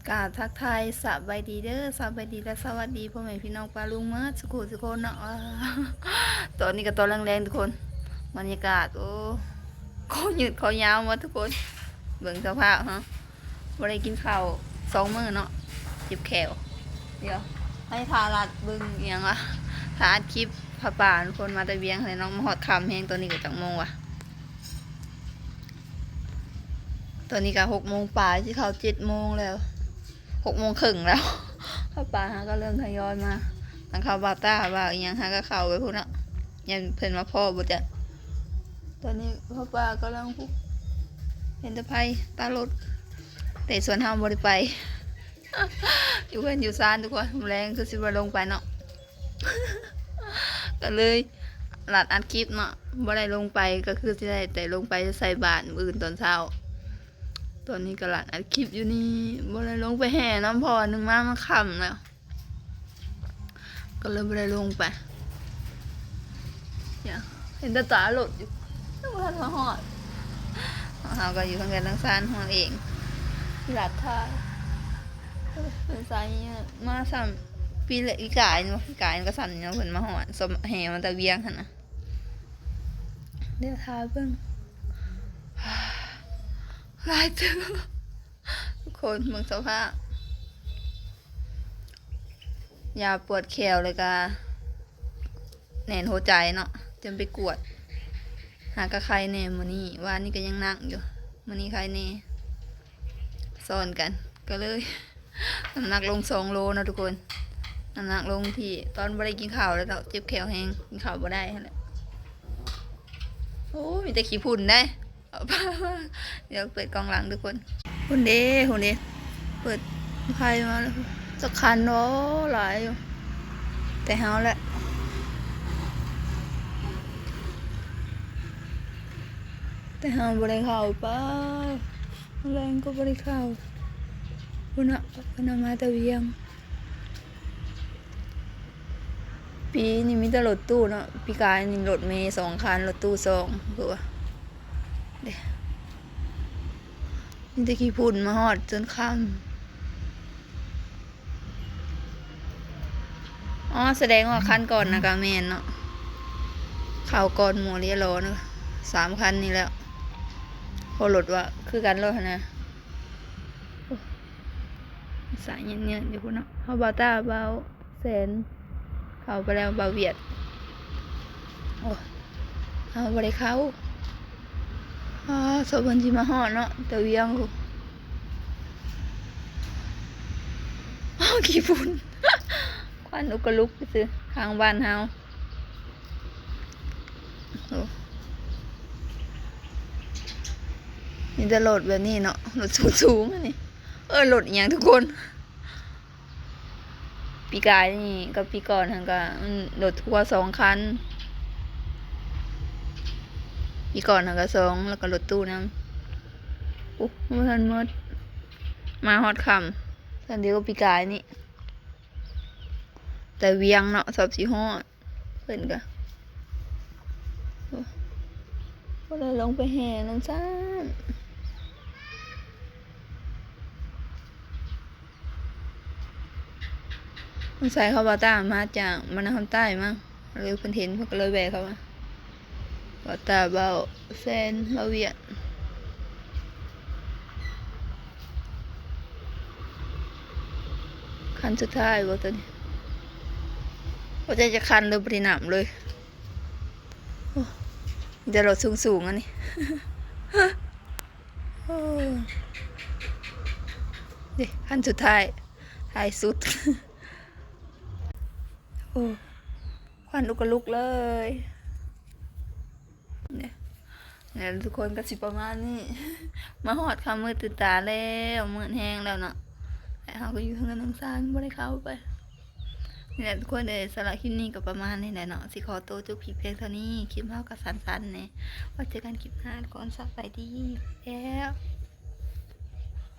ກາບທັກທາຍສະບາຍດີເດີ ສະບາຍດີ ແລະ ສະຫວັດດີພໍ່ແມ່ພີ່ນ້ອງປ້າລຸງໝົດສູ່ຜູ້ສູ່ຄົນເນາະ. ຕອນນີ້ກໍຕອນແລງໆ ທຸກຄົນ ບັນຍາກາດ ໂອ້ ຄໍຍືດຄໍຍາວໝົດທຸກຄົນ. ເບິ່ງສະພາບເຮົາ ບໍ່ໄດ້ກິນເຂົ້າສອງມື້ເນາະ ເຈັບແຂ້ວ. ດຽວໃຫ້ທາລັດເບິ່ງອີ່ຫຍັງວະ ທາອັດຄລິບຜ້າປ່າ ທຸກຄົນ ມາແຕ່ວຽງຫັ້ນແຫຼະເນາະ. ມາຮອດຄ່ຳແຮງ ຕອນນີ້ກໍຈັກໂມງວະ ຕອນນີ້ກໍຫົກໂມງປາຍ ຊິເຂົ້າເຈັດໂມງແລ້ວ ຫົກໂມງເຄິ່ງແລ້ວ. ຜ້າປ່າຫາກໍເລີ່ມທະຍອຍມາ ທາງເຂົ້າບ່າວຕ້າ ບ່າວອີ່ຫຍັງຫາກໍເຂົ້າໄປພຸ້ນເນາະ ຢ້ານເພິ່ນມາພໍ້ບໍ່ຈັກ. ຕອນນີ້ພໍ່ປ້າກຳລັງ ເຫັນແຕ່ໄຟຕາລົດ ແຕ່ສວນເຮົາບໍ່ໄດ້ໄປ ຢູ່ເຮືອນຢູ່ຊານທຸກຄົນ. ມື້ແລງຄືຊິບໍ່ລົງໄປເນາະ ກໍເລີຍລັດອັດຄລິບເນາະ ບໍ່ໄດ້ລົງໄປ ກໍຄືຊິໄດ້ແຕ່ລົງໄປໃສ່ບາດມື້ອື່ນຕອນເຊົ້າ. ຕອນນີ້ກໍລັດອັດຄລິບຢູ່ນີ້ ບໍ່ໄດ້ລົງໄປແຫ່ນຳ ເພາະວ່າໜຶ່ງມາມັນຄ່ຳແລ້ວ ກໍເລີຍບໍ່ໄດ້ລົງໄປ. ເຫັນແຕ່ຕາລົດຢູ່ ຍັງບໍ່ທັນມາຮອດ. ເຮົາກໍຢູ່ທາງເຮືອນທາງຊານເຮົາເອງ ລັດຖ້າ ເພິ່ນໃສ່ມາຊ້ຳ ປີແລກ ປີກາຍນີ້ບໍ່ ປີກາຍນີ້ກໍຊ້ຳນີ້ເນາະ ເພິ່ນມາຮອດ ສມ ແຫ່ມາແຕ່ວຽງຫັ້ນນະ. ດຽວຖ້າເບິ່ງ ຫຼາຍເຕີບ ທຸກຄົນເບິ່ງສະພາບ ຢາປວດແຂ້ວ ແລ້ວກະແໜ້ນຫົວໃຈເນາະ ຈຶ່ງໄປກວດ ຫາກະໄຄແດ່ມື້ນີ້. ວານນີ້ກໍຍັງໜັກຢູ່ ມື້ນີ້ໄຄແດ່ ຊ້ອນກັນ ກໍເລີຍ ນ້ຳໜັກລົງສອງໂລເນາະທຸກຄົນ. ນ້ຳໜັກລົງທີ່ຕອນບໍ່ໄດ້ກິນເຂົ້າແລ້ວເນາະ ເຈັບແຂ້ວແຮງ ກິນເຂົ້າບໍ່ໄດ້ຫັ້ນແຫຼະ. ໂອ້ ມີແຕ່ຂີ້ຝຸ່ນເດ້. ດຽວເປີດກ້ອງຫຼັງທຸກຄົນ ພຸ້ນເດ້ ພຸ້ນເດ້ ເປີດໄຟມາແລ້ວ ຈັກຄັນເນາະ ຫຼາຍຢູ່ ແຕ່ເຮົາແຫຼະ ແຕ່ເຮົາບໍ່ໄດ້ເຂົ້າໄປ ແລງກໍບໍ່ໄດ້ເຂົ້າ ພຸ້ນນະ ເພິ່ນເອົາມາແຕ່ວຽງ. ປີນີ້ມີແຕ່ລົດຕູ້ເນາະ ປີກາຍນີ້ລົດເມສອງຄັນ ລົດຕູ້ສອງ ຄືວ່າເດ້ ມີແຕ່ຂີ້ຝຸ່ນ ມາຮອດຈົນຄ່ຳ. ອໍ ສະແດງວ່າຄັນກ່ອນນະກະແມ່ນເນາະ ເຂົ້າກ່ອນໝູ່ເລຍລໍເນາະ ສາມຄັນນີ້ແລ້ວ ເພາະລົດວ່າຄືກັນໂລດຫັ້ນນະ. ໂອ້ ສາຍເຫຍີດໆ ຢູ່ພຸ້ນເນາະ ເຮົາ ບ່າວຕ້າ ບ່າວແສນ ເຂົ້າໄປແລ້ວ ບ່າວຫວຽດ ໂອ້ ເຮົາບໍ່ໄດ້ເຂົ້າ. ອ້າ ສົບເພິ່ນຊິມາຮອດເນາະ ແຕ່ວຽງພຸ້ນ ອ້າ ຂີ້ຝຸ່ນ ຄວັນອຸກກະລຸກຊື່ ທາງບ້ານເຮົາ. ໂອ້ ມີແຕ່ລົດແບບນີ້ເນາະ ລົດສູງໆ ອັນນີ້ ເອີ້ນລົດອີ່ຫຍັງທຸກຄົນ? ປີກາຍນີ້ກັບປີກ່ອນຫັ້ນກະ ລົດທົວສອງຄັນ ປີກ່ອນຫັ້ນກະສອງ ແລ້ວກະລົດຕູ້ນຳ. ໂອ້ ບໍ່ທັນໝົດ ມາຮອດຄ່ຳ ສ່ຳດຽວກັບປີກາຍນີ້ ແຕ່ວຽງເນາະ ສອບຊິຮອດ. ເພິ່ນກະ ໂອ້ ບໍ່ໄດ້ລົງໄປແຫ່ນຳຊ້ຳ ສົງໄສເຂົາວ່າຕາມມາຈາກບ້ານນາຄຳໃຕ້ມັ້ງ ເລີຍເພິ່ນເຫັນ ເພິ່ນກໍເລີຍແວ່ເຂົ້າມາ. ບ່າວຕາ ບ່າວແຊນ ບ່າວຫວຽດ ຄັນສຸດທ້າຍບໍ່ໂຕນີ້ ບໍ່ຈັກຈັກຄັນເລີຍ ບໍ່ໄດ້ນັບເລີຍ. ໂອ້ ມີແຕ່ລົດສູງໆ ອັນນີ້ ໂອ້ ເດ້ ຄັນສຸດທ້າຍ ທ້າຍສຸດ ໂອ້ ຄວັນອຸກກະລຸກເລີຍ. ນີ້ ແລ້ວທຸກຄົນກໍຊິປະມານນີ້ ມາຮອດຄ່ຳມືດຕື່ນຕາແລ້ວ ມືດແຮງແລ້ວເນາະ ແລະເຮົາກໍຢູ່ເຮືອນນາງຊານ ບໍ່ໄດ້ເຂົ້າໄປ. ນີ້ແຫຼະທຸກຄົນເອີຍ ສຳລັບຄລິບນີ້ກໍປະມານນີ້ແຫຼະເນາະ ຊິຂໍໂຕຈົບຄລິບພຽງເທົ່ານີ້ ຄລິບເຮົາກໍສັ້ນໆແດ່ ໄວ້ເຈີກັນຄລິບໜ້າກ່ອນ ສະບາຍດີແລ້ວ.